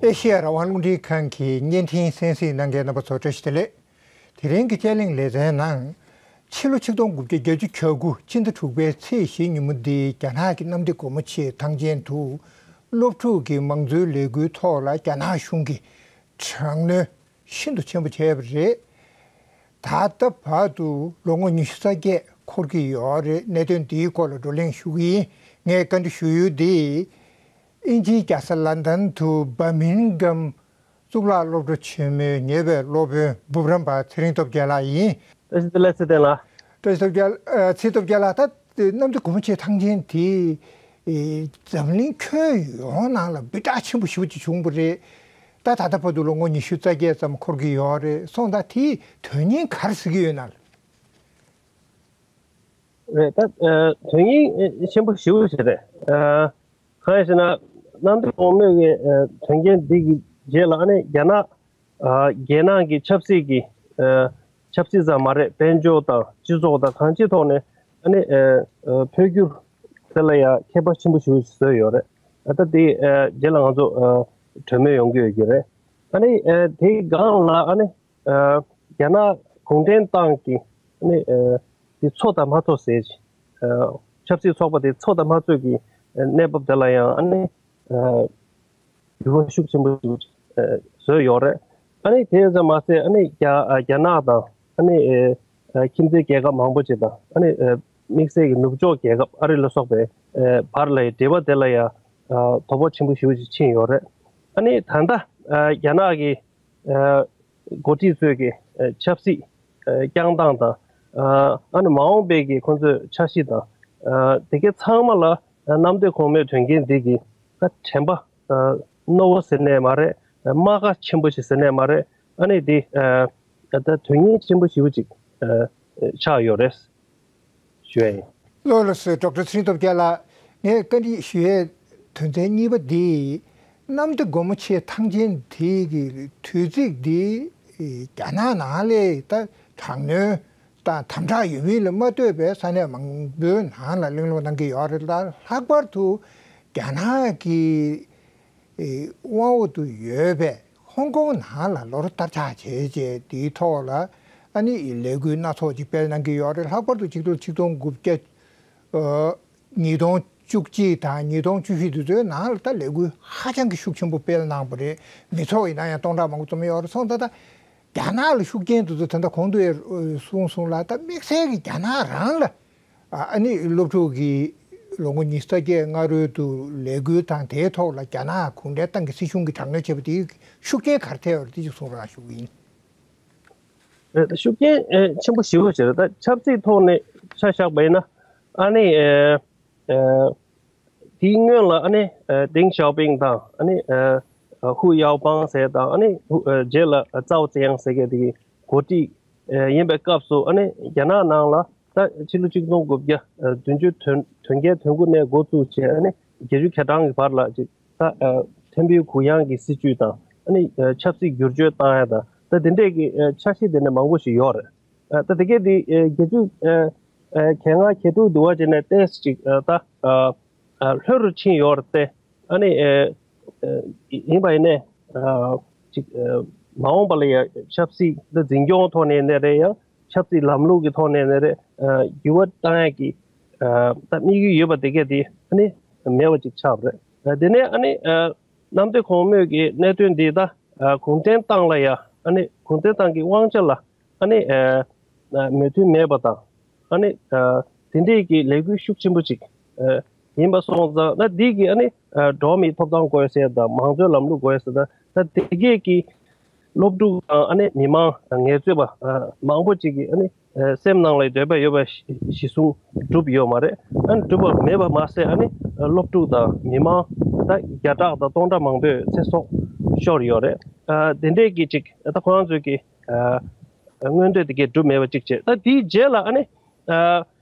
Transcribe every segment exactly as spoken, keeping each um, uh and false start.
ཨེ་ཤེ་ཡ་རང་དབང་རླུང་འཕྲིན་ཁང་གི་བརྙན་འཕྲིན་གསན་གཟིགས་གནང་མཁན་རྣམ་པ་ཚོ་བཀྲ་ཤིས་བདེ་ལེགས། དེ་རིང་གི་དཔྱད་གླེང་ལེ་ཚན་ནང་། ཕྱི་ལོ་ཆིག་སྟོང་དགུ་བརྒྱ་བརྒྱད་ཅུ་གྱ་དགུ་སྤྱི་ཟླ་དྲུག་པའི་ཚེས་བཞི་ཉིན་མོ་འདི་རྒྱ་ནག་གི་གནམ་བདེ་སྒོ་མོ་ཆེའི་ཐང་ཆེན་དུ་སློབ་ཕྲུག་གི་མང་གཙོའི་ལས་འགུལ་ཐོག་ལ་རྒྱ་ནག་གཞུང་གིས་དྲག་གནོན་ཤིན་ཏུ་ཆེན་པོ་བྱས་པ་རེད། ད་ལྟ་བར་དུ་ལོ་ངོ་ཉི་ཤུ་རྩ་བརྒྱད་འཁོར་གྱི་ཡོད་རེད། གནད་དོན་འདིའི་སྐོར་ལ་བགྲོ་གླེང་ཞུ་གི་ཡིན། ངས་བཀའ་འདྲི་ཞུ་ཡུལ་འདི། དབྱིན་ཇིའི་རྒྱལ་ས་ལན་ཌན་དུ་བྷར་མིང་གྷམ་གཙུག་ལག་སློབ་གྲྭ་ཆེན་མོའི་ཉེ་བའི་སློབ་དཔོན་འབུམ་རམས་པ་ཚེ་རིང་སྟོབས་རྒྱལ་ལགས་ཡིན། བཀྲ་ཤིས་བདེ་ལེགས་ཚེ་བརྟན་ལགས། བཀྲ་ཤིས་སྟོབས་རྒྱལ། ཨ། ཚེ་སྟོབས་རྒྱལ་ལགས། ད་གནམ་བདེ་སྒོ་མོ་ཆེའི་ཐང་ཆེན་དེ། ཨེ། འཛམ་གླིང་ཁྱོན་ཡོངས་ནང་ལ་སྦི་གྲགས་ཆེན་པོ་ཞེ་པོ་ཅིག་བྱུང་བ་རེད། ད་ད་ལྟ་བར་དུ་ལོ་ངོ་ཉི་ཤུ་རྩ་བརྒྱད་ཙམ་འཁོར་གྱི་ཡོད་རེད། སོང་ཙང་དེའི་དོན་སྙིང་ག་རེ་གཟིགས་ཀྱི་ཡོད་ན། རེད། ད་ཨ་དོན་སྙིང་ཨ་ཆེན་པོ་ཞེ་པོ་ཞིག་རེད། ཨ་གང་ཡིན་ཟེར་ན། གནམ་བདེ་སྒོ་མོ་ཆེའི་ཨ་དོན་རྐྱེན་འདི་གི་རྗེས་ལ་ཨ་ནི་རྒྱ་ནག་ཨ་རྒྱལ་ནང་གི་ཆབ་སྲིད་ཀྱི་ཨ་ཆབ་སྲིད་ཙམ་མ་རེད། དཔལ་འབྱོར་དང་སྤྱི་ཚོགས་དང་གང་ཅིའི་ཐོག་ནས་ཨ་ནི་ཨ་ཨ་འཕོ་འགྱུར་དེ་ལ་ཡང་ཁྱད་པར་ཆེན་པོ་ཞེ་པོ་ཞིག་བཟོས་ཡོད་རེད། ཨ་ད་དེ་ཨ་རྗེས་ལ་ང་ཚོ་ཨ་གྲོས་མོལ་ཡོང་གི་ཡོད་ཀྱི་རེད། ཨ་ནི་ཨ་དེའི་སྒང་ལ་ཨ་ནི། ཨ་རྒྱ་ནག་གུང་ཁྲན་ཏང་གི་ཨ་ནི་ཨ་དེ་ཚོགས་དང་མ་ཚོགས་ཟེར་གྱི། ཨ་ཆབ་སྲིད་ཚོགས་པ་དེ་ཚོགས་དང་མ་ཚོགས་ཀྱི་ཨ་གནས་བབ་དེ་ལ་ཡང་ཨ་ནི་ཨ་འགྱུར་བ་ཤུགས་ཆེན་པོ་ཞིག་ཨ་བཟོས་ཡོད་རེད། ཨ་ནི་དེ་ཙམ་མ་ཟད་ཨ་ནི་རྒྱ་ཨ་རྒྱ་ནག་དང་ཨ་ནི་ཨ་ཁྱིམ་མཚེས་རྒྱལ་ཁབ་མང་པོ་ཅིག་དང་ཨ་ནི་ཨ་དམིགས་བསལ་གྱི་ནུབ་ཕྱོགས་རྒྱལ་ཁབ་ཨ་རི་ལ་སོགས་པའི་ཨ་བར་ལ་ཡང་འབྲེལ་བ་དེ་ལ་ཡང་ཨ་དོ་ཕོག་ཆེན་པོ་ཞེ་པོ་ཅིག་ཕྱིན་ཡོད་རེད། ཨ་ནི་ད་ལྟ་ཨ་རྒྱ་ནག་གི་ཨ་འགོ་ཁྲིད་ཚོས་ཀྱི་ཨ་ཆབ་སྲིད་ཨ་བསྐྱངས་སྟངས་དང་། ཨ་ཨ་ནི་མ་འོངས་པའི་གི་ཁོང་ཚོའི་འཆར་གཞི་དང་། ཨ་དེ་གའི་ཚང་མ་ལ་ཨ་གནམ་བདེ་སྒོ་མོའི་དོན་རྐྱེན་འདི་གི་ཨ་དྲན་པ་ཨ་རྣོ་བོ་ཟེར་ནས་མ་རེད། ཨ་རྨ་ཁ་ཆེན་པོ་ཞིག་ཟེར་ནས་མ་རེད། ཨ་ནི་འདི་ཨ་ད་དོན་སྙིང་ཆེན་པོ་ཞེ་པོ་ཅིག་ཨ་ཆགས་ཡོད་རེད། ཞུ་ཡ་ཡིན། ལགས་སོ། ཌོག་ཊར་ཚེ་རིང་སྟོབས་རྒྱལ་ལགས། ངས་བཀའ་འདྲི་ཞུ་ཡའི་དོན་ཚན་གཉིས་པ་འདི། གནམ་བདེ་སྒོ་མོ་ཆེའི་ཐང་ཆེན་དེ་གི་དུས་ཚིགས་འདི་རྒྱ་ནག་ནང་ལ་ད་དྲག་གནོན་དང་དམ་དྲག་ཡོད་མིན་ལ་མ་ལྟོས་པའི་ས་གནས་མང་པོའི་ནང་ལ་གླེང་སློང་གནང་གི་ཡོད་རེད་ལ། ལྷག་པར་དུ་རྒྱ་ནག་གི་དབང་འོག་ཏུ་ཡོད་པའི་ཧོང་ཀོང་ནང་ལ་ལོ་རེ་བསྟར་ཆགས་བྱས་རྗེས་དེའི་ཐོག་ལ་ཨ་ནི་ལས་འགུལ་སྣ་ཚོགས་ཅིག་སྤེལ་གནང་གི་ཡོད་རེད། ལྷག་པར་དུ་ཆིག་སྟོང་ཆིག་སྟོང་དགུ་བརྒྱ་ཨ་ཉིས་སྟོང་བཅུ་གཅིག་དང་ཉིས་སྟོང་བཅུ་བཞི་དེ་ཚོའི་ནང་ལ་ད་ལས་འགུལ་ཧ་ཅང་གི་ཤུགས་ཆེན་པོ་སྤེལ་གནང་བ་རེད། མི་ཚོགས་ཡིན་ན་ཡང་སྟོང་ཕྲག་མང་པོ་འཛོམས་ཡོད་རེད། སོང་ཙང་ད་རྒྱ་ནག་ལ་ཤུགས་རྐྱེན་དེ་ཚོ་ད་ལྟ་གོང་དུ་ཡང་གསུངས་སོང་ལ། ད་དམིགས་བསལ་གྱི་རྒྱ་ནག་རང་ལ་ཨ་ཨ་ནི་སློབ་ཕྲུག་གི་ལོ་ངོ་ཉི་ཤུ་རྩ་བརྒྱད་སྔ་རོལ་དུ་ལས་འགུལ་དང་དེའི་ཐོག་ལ་རྒྱ་ནག་གུང་ཁྲན་ཏང་གི་སྲིད་གཞུང་གིས་དྲག་གནོན་བྱས་པ་དེའི་ཤུགས་རྐྱེན་ག་རེ་ཐེབས་ཡོད་རེད། དེ་ཅིག་གསུང་རོགས་ཞུ་གི་ཡིན། རེད། ཤུགས་རྐྱེན་ཨེ་ཆེན་པོ་ཞེ་པོ་ཅིག་རེད། ད་ཆབ་སྲིད་ཐོག་ནས་ཆ་བཞག་པ་ཡིན་ན་ཨ་ནི་ཨེ་ཨེ་དེའི་སྔོན་ལ་ཨ་ནི་ཨེ་ཏེང་ཞའོ་ཕིང་དང་ཨ་ནི་ཨེ་ཧུ་ཡའོ་པང་ཟེར་དང་ཨ་ནི་ཧུ་ཨེ་རྗེས་ལ་ཙའོ་ཙེ་ཡང་ཟེར་མཁན་དེ་གི་འགོ་ཁྲིད་ཨེ་ཡིན་པའི་སྐབས་སུ་ཨ་ནི་རྒྱ་ནག་ནང་ལ་ད་ཕྱི་ལོ་ཆིག་སྟོང་དགུ་བརྒྱ་ཨེ་བདུན་ཅུ་དོན་དོན་བརྒྱད་དོན་དགུ་ནས་འགོ་བཙུགས་བྱས་ཨ་ནི་བརྒྱད་ཅུ་གྱ་གྲངས་ཀྱི་བར་ལ་ཅིག་ད་ཨ་ཕྲན་བུའི་གུ་ཡངས་ཀྱི་སྲིད་བྱུས་དང་ཨ་ནི་ཨ་ཆབ་སྲིད་བསྒྱུར་བཅོས་བཏང་ཡ་དང་ད་དེ་འདྲས་ཀྱི་ཨ་འཆར་གཞི་དེ་འདྲ་མང་པོ་ཞིག་ཡོད་རེད། ཨ་ད་དེ་གས་དེ་ཨ་བརྒྱད་ཅུ་ཨ་ཨ་གྱ་ལྔ་གྱ་དྲུག་དུ་བ་བྱས་ནས་ཏོག་ཙམ་ཅིག་ཨ་ད་ཨ་ཨ་ལྷོད་རུ་ཕྱིན་ཡོད་རེད་དེ། ཨ་ནི་ཨ་ཨ་ཡིན་པ་ཡིན་ནས་ཨ་ཅིག་ཨ་མ་འོངས་པ་ལ་ཡ་ཆབ་སྲིད་འདི་འཛིན་སྐྱོང་ཐོག་ནས་ནས་རེད། ཡང་ཆབ་སྲིད་ལམ་ལུགས་ཀྱི་ཐོག་ནས་ནས་རེད། ཨ་འགྱུར་བ་བཏང་ཡ་གི་ཨ་ད་དམིགས་ཡུལ་ཡོད་པ་དེ་གས་དེ་ཨ་ནི་མེད་པ་ཅིག་ཆགས་པ་རེད། ཨ་དེ་ནས་ཨ་ནི་ཨ་གནམ་བདེ་སྒོ་མོ་ཆེ་གི་གནད་དོན་འདི་ད་ཨ་གུང་ཁྲན་ཏང་ལ་ཡ་ཨ་ནི་གུང་ཁྲན་ཏང་གི་དབང་ཆ་ལ་ཨ་ནི་ཨ་ཨ་མོས་མཐུན་མེད་པ་དང་ཨ་ནི་ཨ་དེ་འདྲས་ཀྱི་ལས་འགུལ་ཤུགས་ཆེན་པོ་ཅིག་ཨ་ཡིན་པ་སོང་ཙང་ད་འདི་གི་ཨ་ནི་ཨ་འགྲོ་བ་མིའི་ཐོབ་ཐང་དགོས་ཟེར་དང་མང་གཙོའི་ལམ་ལུགས་དགོས་ཟེར་དང་ད་དེ་གས་ཀྱི་སློབ་ཕྲུག་དང་ཨ་ནི་མི་མང་ངལ་རྩོལ་པ་ཨ་མང་པོ་ཅིག་གི་ཨ་ནི་ཨ་སེམས་ནང་ལ་འདོད་པ་ཡོད་པ་གཞི་གཞི་བཟུང་གྲུབ་ཡོད་མ་རེད། ཨ་ནི་གྲུབ་པ་མེད་པ་མ་ཟད་ཨ་ནི་ཨ་སློབ་ཕྲུག་དང་མི་མང་ད་བརྒྱ་ཕྲག་དང་སྟོང་ཕྲག་མང་པོས་ཚེ་སྲོག་ཤོར་ཡོད་རེད། ཨ་དེ་འདྲས་ཀྱི་ཅིག་ད་ཁོ་རང་ཚོའི་གི་ཨ་མངོན་འདོད་དེ་གས་གྲུབ་མེད་པ་ཅིག་བྱས། ད་དེའི་རྗེས་ལ་ཨ་ནི་ཨ་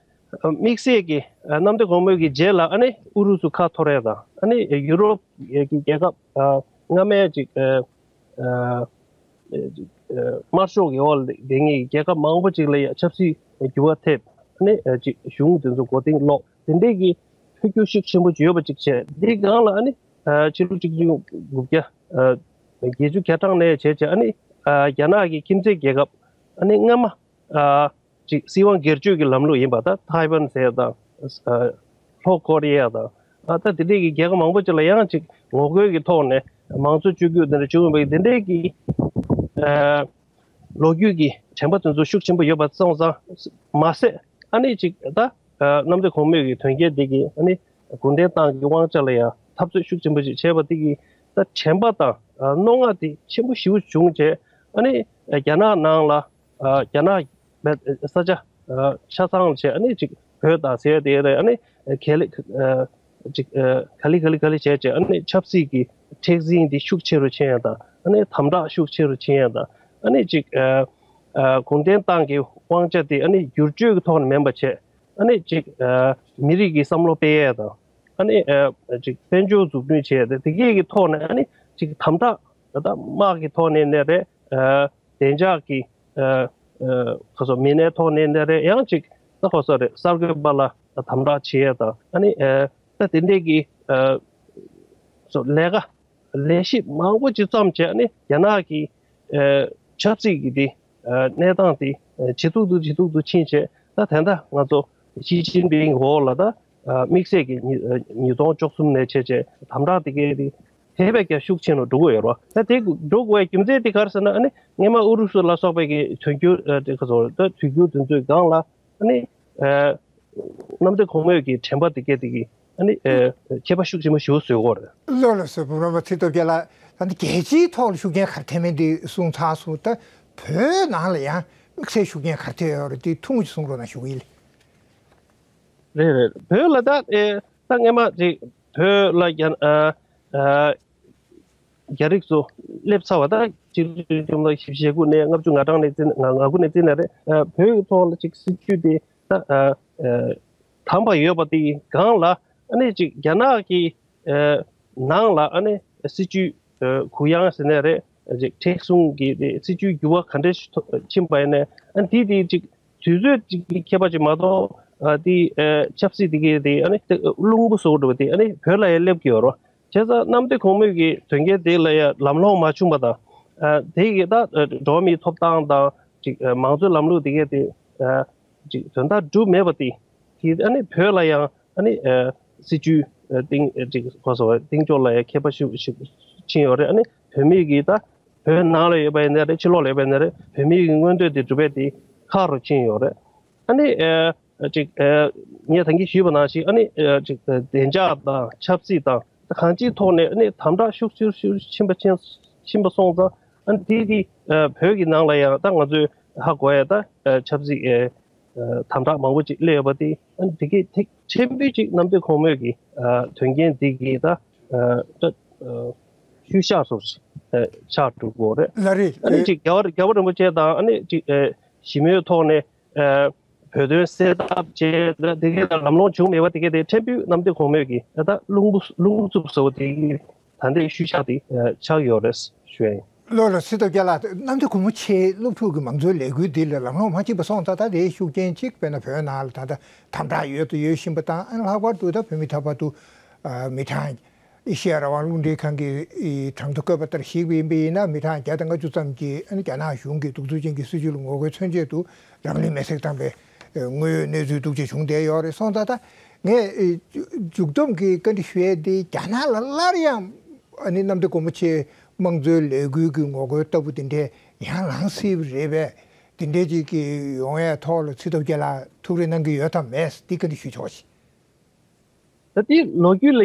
དམིགས་བསལ་གྱི་ཨ་གནམ་བདེ་སྒོ་མོ་ཆེ་གི་རྗེས་ལ་ཨ་ནི་ཨུ་རུ་སུ་ཁ་འཐོར་ཡ་དང་ཨ་ནི་ཡུ་རོབ་ཀྱི་རྒྱལ་ཁབ་ཨ་སྔ་མའི་ཅིག་ཨ་ཨ་དམར་ཤོག་གི་འོག་ལ་བསྡད་མཁན་གྱི་རྒྱལ་ཁབ་མང་པོ་ཅིག་ལ་ཡ་ཆབ་སྲིད་འགྱུར་བ་ཐེབས། ཨ་ནི་ཨ་ཅིག་གཞུང་དེ་ཚོ་མགོ་རྟིང་སློག་དེ་འདྲས་ཀྱི་འཕོ་འགྱུར་ཤུགས་ཆེན་པོ་ཅིག་ཡོད་པ་ཅིག་བྱས། འདིའི་སྒང་ལ་ཨ་ནི་ཨ་ཕྱི་ལོ་གཅིག་སྟོང་དགུ་བརྒྱ་ཨ་ བརྒྱད་ཅུ་གྱ་གྲངས་ནས་བྱས་བྱས་ཨ་ནི་ཨ་རྒྱ་ནག་གི་ཁྱིམ་མཚེས་རྒྱལ་ཁབ་ཨ་ནི་སྔ་མ་ཨ་ཅིག་སྲིད་དབང་སྒེར་གཅོད་ཀྱི་ལམ་ལུགས་ཡིན་པ་ད་ཐའེ་ཝན་ཟེར་དང་ཨ་ལྷོ་ཀོ་རི་ཡ་དང་ཨ་ད་དེ་འདྲས་ཀྱི་རྒྱལ་ཁབ་མང་པོ་ཅིག་ལ་ཡང་ཅིག་ངོ་རྒོལ་གྱི་ཐོག་ནས་མང་གཙོ་བཅོས་བསྒྱུར་དེ་འདྲ་བྱུང་ཡོད་པའི་དེ་འདྲས་ཀྱི་ཨ་ལོ་རྒྱུས་ཀྱི་དྲན་པ་དེ་ཚོ་ཤུགས་ཆེན་པོ་ཡོད་པ་སོང་ཙང་མ་ཟད་ཨ་ནི་ཅིག་ད་ཨ་གནམ་བདེ་གོང་མོས་ཀྱི་དོན་རྐྱེན་འདི་གིས་ཨ་ནི་གུང་ཁྲན་ཏང་གི་དབང་ཆ་ལ་ཡང་འཐབ་རྩོད་ཤུགས་ཆེན་པོ་ཞིག་བྱས་པ་འདི་གིས་ད་དྲན་པ་དང་ཨ་རྣོ་ངར་དེ་ཆེན་པོ་ཞེ་པོ་བྱུང་བྱས་ཨ་ནི་རྒྱ་ནག་ནང་ལ་ཨ་རྒྱ་ནག་ས་ཆ་ཆ་ཚང་ལ་བྱས་ཨ་ནི་ཅིག་བོད་དང་ཟེར་དེ་རེད། ཨ་ནི་ག་ལེ་ཅིག་ག་ལེ་ག་ལེ་ག་ལེ་བྱས་བྱས་ཨ་ནི་ཆབ་སྲིད་ཀྱི་མཁྲེགས་འཛིན་དེ་ཤུགས་ཆེ་རུ་ཕྱིན་ཡ་དང་ཨ་ནི་དམ་དྲག་ཤུགས་ཆེ་རུ་ཕྱིན་ཡ་དང་ཨ་ནི་ཅིག་གུང་ཁྲན་ཏང་གི་དབང་ཆ་དེ་ཨ་ནི་བསྒྱུར་བཅོས་ཀྱི་ཐོག་ནས་མིན་པ་བྱས། ཨ་ནི་ཅིག་ཨ་མི་རིགས་ཀྱི་བསམ་བློ་སྤེལ་ཡས་དང་ཨ་ནི་ཨ་ཅིག་དཔལ་འབྱོར་འཛུགས་སྐྲུན་བྱས་ཏེ་དེ་གས་ཀྱི་ཐོག་ནས་ཨ་ནི་ཅིག་དམ་དྲག་ད་དམག་གི་ཐོག་ནས་ནས་རེད། ཨ་བདེ་འཇགས་ཀྱི་ཨ་ཨ་ཁ་སོ་མི་སྣའི་ཐོག་ནས་ནས་རེད། ཡང་ཅིག་ད་ཁོ་སོ་རེད་གསར་འགོད་པ་ལ་དམ་དྲག་བྱེད་ཡས་དང་ཨ་ནི་ཨ་ད་དེ་འདྲས་ཀྱི་ཨ་སོ་ལས་ཀ་ལས་གཞི་མང་པོ་ཅིག་བརྩམས་བྱས་ནས་རྒྱ་ནག་གི་ཨ་ཆབ་སྲིད་ཀྱི་དེ་ཨ་གནས་སྟངས་དེ་ཨ་ཇེ་སྡུག་ཏུ་ཇེ་སྡུག་ཏུ་ཕྱིན་བྱས་ད་ད་ལྟ་ང་ཚོ་ཞི་ཅིན་ཕིང་འོག་ལ་ད་ཨ་དམིགས་བསལ་གྱི་ཉིས་ཨ་ཉིས་སྟོང་བཅུ་གསུམ་ནས་བྱས་བྱས་དམ་དྲག་དེ་གའི་དེ་དེ་བས་ཀྱང་ཤུགས་ཆེན་རུ་འགྲོ་གི་ཡོད་རེད་བ། ད་དེ་འགྲོ་དགོས་པའི་རྒྱུ་མཚན་དེ་ག་རེ་ཟེར་ན་ཨ་ནི་སྔས་མ་ཨུ་རུ་སུ་ལ་སོགས་པའི་གི་དུས་འགྱུར་ཨ་དེ་ག་ཚོད་ད་དུས་འགྱུར་དེ་ཚོའི་སྒང་ལ་ཨ་ནི་ཨ་གནམ་བདེ་གོང་མོས་ཀྱི་དྲན་པ་དེ་གས་དེ་གི་ཨ་ནི་ཨ་ཁྱད་པར་ཤུགས་ཆེན་པོ་ཞེ་པོ་བཟོས་ཡོད་རེད། ལགས་ལགས་སོ། བུམ་རམས་པ་ཚེ་སྟོབས་རྒྱལ་ལགས། ད་ནི་རྒྱལ་སྤྱིའི་ཐོག་ལ་ཤུགས་རྐྱེན་ག་རེ་ཐེབས་མིན་དེ་གསུངས་ཚར་སོང་། ད་བོད་ནང་ལ་ཡང་དམིགས་བསལ་ཤུགས་རྐྱེན་ག་རེ་ཐེབས་ཡོད་རེད་དེ་ཐུང་ངུ་ཅིག་གསུང་རོགས་གནང་ཞུ་གི་ཡིན། རེད་རེད། བོད་ལ་ད་ཨེ་ད་སྔས་མ་ཅིག་བོད་ལ་རྒྱ་ཨ་ཨ་རྒྱ་རིགས་ཚོ་སླེབས་ཚར་བ་ད་སྤྱི་ལོ་ཆིག་སྟོང་དགུ་བརྒྱ་བཞི་བཅུ་ཞེ་དགུ་ནས་ལྔ་བཅུ་ང་གྲངས་ནས་བརྩིས་ན་ང་ང་དགུ་ནས་བརྩིས་ན་རེད། ཨ་བོད་ཀྱི་ཐོག་ལ་ཅིག་སྲིད་ཇུས་དེ་ད་ཨ་ཨ་དམ་པ་ཡོད་པ་དེ་སྒང་ལ་ཨ་ནི་ཅིག་རྒྱ་ནག་གི་ཨ་ནང་ལ་ཨ་ནི་སྲིད་ཇུས་ཨ་གུ་ཡངས་ཟེར་ནའི་རེད། ཅིག་མཁྲེགས་བཟུང་གི་རེད། སྲིད་ཇུས་འགྱུར་བ་ག་འདྲས་ཤིག་ཐོ་ཕྱིན་པ་ཡིན་ནའི་ཨ་ནི་དེ་དེ་ཅིག་དུས་ཚོད་ཅིག་གི་ཁྱད་པར་ཅིག་མ་གཏོགས་ཨ་དེ་ཨ་ཆབ་སྲིད་དེ་གའི་དེ་ཨ་ནི་རླུང་བུ་བཟོ་འགྲོ་བ་དེ་ཨ་ནི་བོད་ལ་ཡང་སླེབས་ཀྱི་ཡོད་རེད། བྱས་ཙང་གནམ་བདེ་གོང་མོས་ཀྱི་དོན་རྐྱེན་དེ་ལ་ཡང་ལམ་ལྷོང་མ་བྱུང་བ་དང་། ཨ་དེ་གི་ད་ཨ་འགྲོ་བ་མིའི་ཐོབ་ཐང་དང་ཅིག་ཨ་མང་གཙོའི་ལམ་ལུགས་དེ་གའི་དེ་ཨ་ཅིག་དོན་དག་གྲུབ་མེད་པ་དེ་གི་ཨ་ནི་བོད་ལ་ཡང་ཨ་ནི་ཨ་སྲིད་ཇུས་ཨ་སྟེང་ཨ་ཅིག་གོ་སོ་བ་སྟེང་ཕྱོགས་ལ་ཡང་ཁྱད་པར་ཤུགས་ཤུགས་ཕྱིན་ཡོད་རེད། ཨ་ནི་བོད་མི་གི་ད་བོད་ནང་ལ་ཡོད་པ་ཡིན་ན་རེད། ཕྱི་ལོགས་ལ་ཡོད་པ་ཡིན་ན་རེད། བོད་མི་གི་མངོན་འདོད་དེ་སྒྲུབ་པའི་དེ་ཁག་རུ་ཕྱིན་ཡོད་རེད། ཨ་ནི་ཨ་ཅིག་ཨ་ངས་ད་གིན་ཞུས་པ་ནང་བཞིན་ཨ་ནི་ཨ་ཅིག་བདེ་འཇགས་དང་ཆབ་སྲིད་དང་གང་ཅིའི་ཐོག་ནས་ཨ་ནི་དམ་དྲག་ཤུགས་ཆེ་ཤུགས་ཆེ་ཕྱིན་པ་ཕྱིན་ཕྱིན་པ་སོང་ཙང་ཨ་ནི་དེ་དེ་ཨ་བོད་ཀྱི་ནང་ལ་ཡང་ད་ང་ཚོས་ཧ་གོ་ཡ་ད་ཨ་ཆབ་སྲིད་ཨ་ཨ་དམ་དྲག་མང་པོ་ཅིག་སླེབས་ཡོད་པ་དེ་ཨ་ནི་དེ་གའི་ཐིག་ཕྲན་བུ་ཅིག་གནམ་བདེ་གོང་མོས་ཀྱི་ཨ་དོན་རྐྱེན་དེ་གི་ད་ཨ་ད་ཨ་ཤུལ་བཞག་སོགས་ཨ་ཆགས་འགྲོ་གི་ཡོད་རེད། ལགས་རེད། ཨ་ནི་ཅིག་རྒྱལ་བ་རྒྱལ་བ་རིན་པོ་ཆེ་དང་ཨ་ནི་ཅིག་ཨ་ཞི་མོལ་ཐོག་ནས་ཨ་བོད་དོན་སེལ་ཐབས་བྱས་ད་དེ་གའི་ལམ་ལྷོང་བྱུང་མེད་པ་དེ་གའི་དེ་ཕྲན་བུ་གནམ་བདེ་གོང་མོས་ཀྱི་ད་རླུང་བུ་རླུང་འཚུབ་བཟོ་བ་དེ་གི་ད་ལྟའི་ཤུལ་བཞག་དེ་ཆགས་ཡོད་རེད་ཞུ་ཡ་ཡིན། ལགས་ལགས། ཚེ་སྟོབས་རྒྱལ་ལགས། གནམ་བདེ་གོང་མོ་ཆེའི་སློབ་ཕྲུག་གི་མང་གཙོའི་ལས་འགུལ་འདི་ལ་ལམ་ལྷོང་མ་ཕྱིན་པ་སོང་ཙང་ད་དེའི་ཤུགས་རྐྱེན་གཅིག་དཔེར་ན་བོད་ནང་ལ་ད་ལྟ་དམ་དྲག་ཡོད་དུ་ཡོད་བཞིན་པ་དང་ཨ་ནི་ལྷག་པར་དུ་ད་བོད་མི་ད་བར་དུ་ཨ་མི་གྲངས་ཨེ་ཤེ་ཡ་རང་དབང་རླུང་འཕྲིན་ཁང་གི་ཨི་གྲངས་ཐོ་བཀོད་པ་ལྟར་གཞིགས་པ་ཡིན་པ་ཡིན་ན་མི་གྲངས་བརྒྱ་དང་ལྔ་བཅུ་ཙམ་གྱིས་ཨ་ནི་རྒྱ་ནག་གཞུང་གི་གདུག་རྩུབ་ཅན་གྱི་སྲིད་བྱུས་ལ་ངོ་རྒོལ་མཚོན་ཆེད་དུ་རང་ལུས་མེར་སྲེག་བཏང་པའི་དངོས་ཡོད་གནས་ཚུལ་འདུག་ཅེས་བྱུང་བསྡད་ཡོད་རེད། སོང་ཙང་ད་ངས་ཨི་མཇུག་བསྡོམས་ཀྱིས་བཀའ་འདྲི་ཞུ་ཡས་དེ་རྒྱ་ནག་ལ་སླར་ཡང་ཨ་ནི་གནམ་བདེ་སྒོ་མོ་ཆེའི་དམངས་གཙོའི་ལས་འགུལ་གྱི་ངོ་རྒོལ་ལྟ་བུ་དེ་འདྲས་ཡང་ལངས་སྲིད་པ་རེད་པས། དེ་འདྲས་ཅིག་གི་ཡོང་ཡས་ཐོག་ལ་ཚེ་སྟོབས་རྒྱལ་ལགས་ཐུགས་རེ་གནང་གི་ཡོད་དམ་མེད་འདི་བཀའ་འདྲི་ཞུ་ཆོག་ཅིག་ད་ལྟའི་ལོ་རྒྱུས་ལ་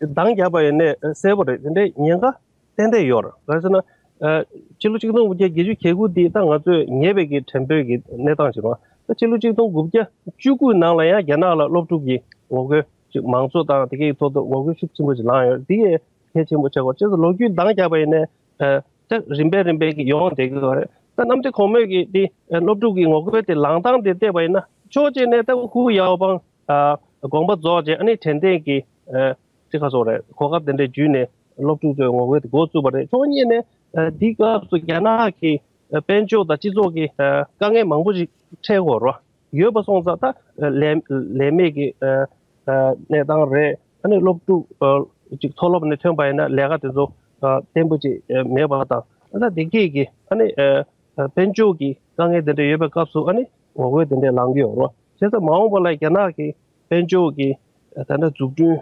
འདང་རྒྱག་པ་ཡིན་ནའི་གསལ་པོ་རེད། དེ་འདྲའི་ཉེན་ཁ་ཏན་ཏན་ཡོད་རེད། ག་རེ་ཟེར་ན་ཕྱི་ལོ་ཆིག་སྟོང་དགུ་བརྒྱ་བརྒྱད་ཅུ་གྱ་དགུ་འདི་ད་ང་ཚོས་ཉེ་བའི་གི་དྲན་པའི་གི་གནས་སྟངས་ཤིག་རེད། ད་ཕྱི་ལོ་ཆིག་སྟོང་དགུ་བརྒྱ་བཅུ་དགུ་ནང་ལ་ཡང་རྒྱ་ནག་ལ་སློབ་ཕྲུག་གི་ངོ་རྒོལ་ཅིག་མང་གཙོ་དང་དེ་གའི་ཐོག་ཏུ་ངོ་རྒོལ་ཤུགས་ཆེན་པོ་ཅིག་ལངས་ཡོད་རེད། འདི་ཡང་གལ་ཆེན་པོ་ཆགས་ཀྱི་ཡོད་རེད། བྱས་ཙང་ལོ་རྒྱུས་འདང་རྒྱག་པ་ཡིན་ནའི་ད་རིམ་པས་རིམ་པས་ཀྱི་ཡོང་བསྡད་ཀྱི་ཡོད་རེད། ད་གནམ་བདེ་གོང་མོས་ཀྱི་དེ་སློབ་ཕྲུག་གི་ངོ་རྒོལ་དེ་ལངས་སྟངས་དེ་བལྟས་པ་ཡིན་ན་ཕྱོགས་གཅིག་ནས་ད་ཧུའུ་ཡའོ་པང་དགོངས་པ་རྫོགས་རྗེས་ཨ་ནི་དྲན་རྟེན་གྱི་ཅི་ག་སོགས་རེད། གོ་སྐབས་དེ་འདྲ་བརྒྱུད་ནས་སློབ་ཕྲུག་ཚོའི་ངོ་རྒོལ་དེ་འགོ་བཙུགས་པ་རེད། ཕྱོགས་གཉིས་ནས་དེའི་སྐབས་སུ་རྒྱ་ནག་གི་དཔལ་འབྱོར་དང་སྤྱི་ཚོགས་ཀྱི་དཀའ་ངལ་མང་པོ་ཞིག་འཕྲད་ཡོད་རེད། ཡོད་པ་སོང་ཙང་ད་ལས་ལས་མེད་ཀྱི་གནས་སྟངས་རེད། ཨ་ནི་སློབ་ཕྲུག་ཅིག་མཐོ་སློབ་ནས་ཐོན་པ་ཡིན་ན་ལས་ཀ་དེ་ཚོ་ བརྟན་པོ་ཅིག་མེད་པ་དང་། ད་དེ་གས་ཀྱི་ཨ་ནི་དཔལ་འབྱོར་གྱི་དཀའ་ངལ་དེ་འདྲ་ཡོད་པའི་སྐབས་སུ་ཨ་ནི་ངོ་རྒོལ་དེ་འདྲ་ལངས་ཀྱི་ཡོད་རེད། བྱས་ཙང་མ་འོངས་པ་ལ་རྒྱ་ནག་གི་དཔལ་འབྱོར་གྱི་ད་ལྟ་འཛུགས་སྐྲུན་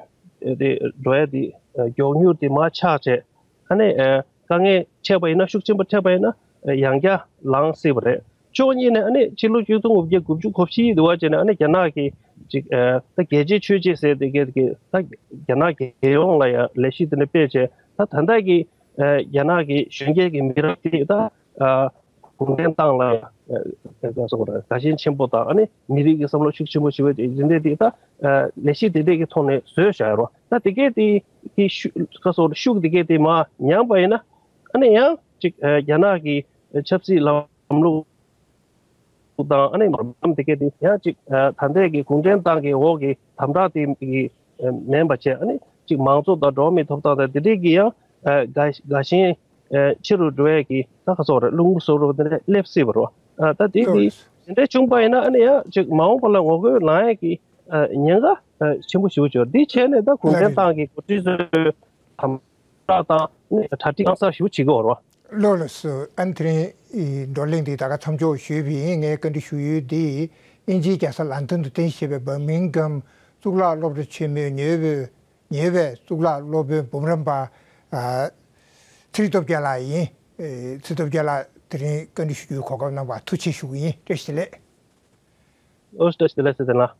དེ་འགྲོ་ཡ་དེ་མགྱོགས་མྱུར་དེ་མར་ཆག་བྱས། ཨ་ནི་དཀའ་ངལ་འཕྲད་པ་ཡིན་ན། ཤུགས་ཆེན་པོ་འཕྲད་པ་ཡིན་ན་ཡང་བསྐྱར་ལངས་སྲིད་པ་རེད། ཕྱོགས་གཉིས་ནས་ཨ་ནི་ཕྱི་ལོ་ཆིག་སྟོང་དགུ་བརྒྱ་དགུ་བཅུ་གོ་བཞི་དུ་བ་བྱས་ནས་ཨ་ནི་རྒྱ་ནག་གི་ཅིག་ད་རྒྱལ་གཅེས་ཆོས་གཅེས་ཟེར་དེ་གས་དེ་གས་ད་རྒྱ་ནག་རྒྱལ་ཡོངས་ལ་ཡང་ལས་གཞི་དེ་འདྲ་སྤེལ་བྱས། ད་ད་ལྟ་གི་རྒྱ་ནག་གི་གཞོན་སྐྱེས་ཀྱི་མི་རབས་དེ་ད་གུང་ཁྲན་ཏང་ལ་ཡང་དགའ་ཞེན་ཆེན་པོ་དང་། ཨ་ནི་མི་རིགས་ཀྱི་བསམ་བློ་ཤུགས་ཆེན་པོ་ཞིག་ཡོད་དེ་འདྲ་དེ་ད་ལས་གཞི་དེ་འདྲས་ཀྱི་ཐོག་ནས་བཟོས་བཞག་ཡོད་རེད། ད་དེ་གས་དེ་གི་ཤུགས་ག་སོགས་ཤུགས་དེ་གས་དེ་མར་ཉམས་པ་ཡིན་ན། ཨ་ནི་ཡང་ཅིག་རྒྱ་ནག་གི་ཆབ་སྲིད་ལམ་ལུགས་དང་། ཨ་ནི་ལམ་དེ་གས་དེ་ཡང་ཅིག་ད་ལྟའི་གི་གུང་ཁྲན་ཏང་གི་འོག་གི་དམ་དྲག་དེ་གི་མིན་པ་བྱས། ཨ་ནི་ཅིག་མང་གཙོ་དང་འགྲོ་བ་མིའི་ཐོབ་ཐང་དང་དེ་འདྲས་ཀྱི་ཡང་དགའ་དགའ་ཞེན་ཆེ་རུ་འགྲོ་ཡས་ཀྱི་ད་ག་སོགས་རེད། རླུང་བུ་སོགས་རུ་དེ་འདྲ་སླེབས་སྲིད་པ་རེད། ད་དེ་དེ་དེ་འདྲ་བྱུང་པ་ཡིན་ན་ཨ་ནི་ཡང་ཅིག་མ་འོངས་པ་ལ་ངོ་རྒོལ་ལངས་ཡས་ཀྱི་ཉེན་ཁ་ཆེན་པོ་ཞེ་པོ་ཅིག་ཡོད། འདི་བྱས་ནས་ད་གུང་ཁྲན་ཏང་གི་འགོ་ཁྲིད་ཚོས་དམ་དྲག་དང་ནི་གྲ་སྒྲིག་གནང་ས་ཞེ་པོ་བྱེད་ཀྱི་ཡོད་རེད། ལགས་ལགས་སོ། ཨ་ནི་དེ་རིང་བགྲོ་གླེང་འདི་ད་ག་མཚམས་འཇོག་ཞུས་པ་ཡིན། ངས་བཀའ་འདྲི་ཞུ་ཡུལ་འདི་དབྱིན་ཇིའི་རྒྱལ་ས་ལན་ཏོན་དུ་རྟེན་གཞི་བྱས་པའི་འབར་མིང་གྷམ་གཙུག་ལག་སློབ་གྲྭ་ཆེན་མོའི་ཉེ་བའི་ཉེ་བའི་གཙུག་ལག་སློབ་དཔོན་འབུམ་རམས་པ་ཨ་ཚེ་རིང་སྟོབས་རྒྱལ་ལགས་ཡིན། ཨེ་ཚེ་རིང་སྟོབས་རྒྱལ་ལགས་དེ་རིང་བཀའ་འདྲི་ཞུ་རྒྱུའི་གོ་སྐབས་གནང་བར་ཐུགས་རྗེ་ཆེ་ཞུ་གི་ཡིན། བཀྲ་ཤིས་བདེ་ལེགས། ཨོ་བཀྲ་ཤིས་བདེ་ལེགས་ཚེ་བརྟན་ལགས།